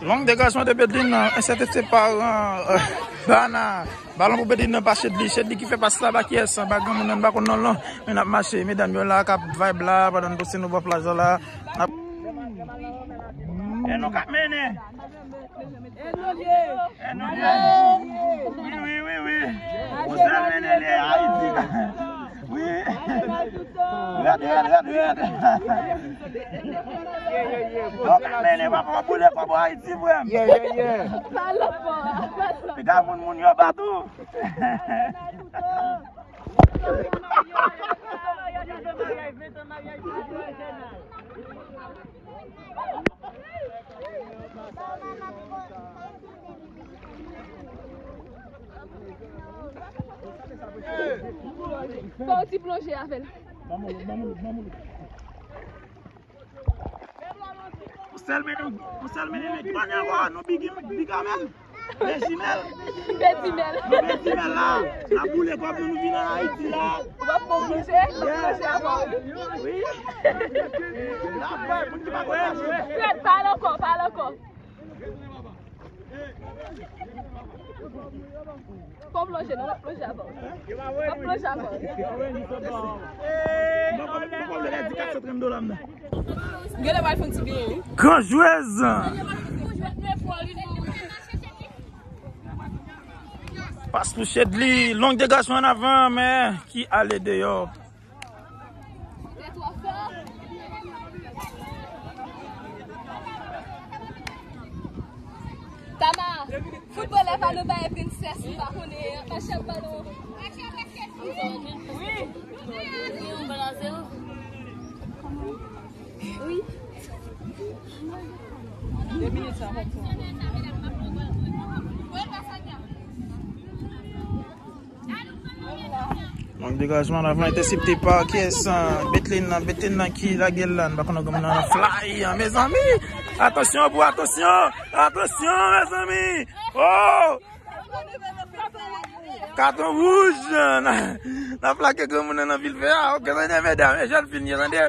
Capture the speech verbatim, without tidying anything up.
Long degajman de Bedlin, entèsepte pa Bana. Balon pou Bedlin nan pa Chedly. Chedly ki fè pas la ba kiyès? Ba granmoun nan, m pa konn non l non. Men n ap mache. Medam yo la k ap vibe la pandan n poste nou bò plaj la. N ap E nou k ap mennen. E nou ye. E nou ye. Wi, wi, wi, wi. Ou sèl mennen li Ayiti. Wi. Rèd, rèd, rèd, rèd. Nou k ap mennen, papa, w ap boule kòb Ayiti, frè m. Yeah, yeah, yeah. Piga moun, moun yo bat ou. Fè yon ti plonje avè l. Ou sèl mennen, ou sèl mennen, ki mannè w a, nou big, big amèl. Bedimèl. Bedimèl. Nou Bedimèl la. N ap boule kòb nou, nou vin an Ayiti la. W ap bon manje, w ap manje avè w. Wi. N ap fè, moun ki pa konn mache. Fred, pale ankò, pale ankò. Fò w plonje, non, w ap plonje avè w. W ap plonje avè w. Mwen pa vle pèdi kat san trant dola m nan. Gen lè w al fè yon ti byen, wi. Gran jwèz. Pas pou Chedly, long degajman an avan, men ki ale deyò. Tama, foutbolè pa nan bay prensès, ou pa konnen, pa chèf balon. Wi. Wi. De minit sa, pa pran. Long degajman, la, entèsepte pa kiyès? Bedlin nan, Bedlin nan ki lage l la, n pa konn granmoun nan fly, mezanmi. Atansyon pou atansyon, atansyon, mezanmi. Oh! Katon wouj, n a, n a plake granmoun nan nan vil vè a. Ok, tande, medam, e jèn fi l ye, tande.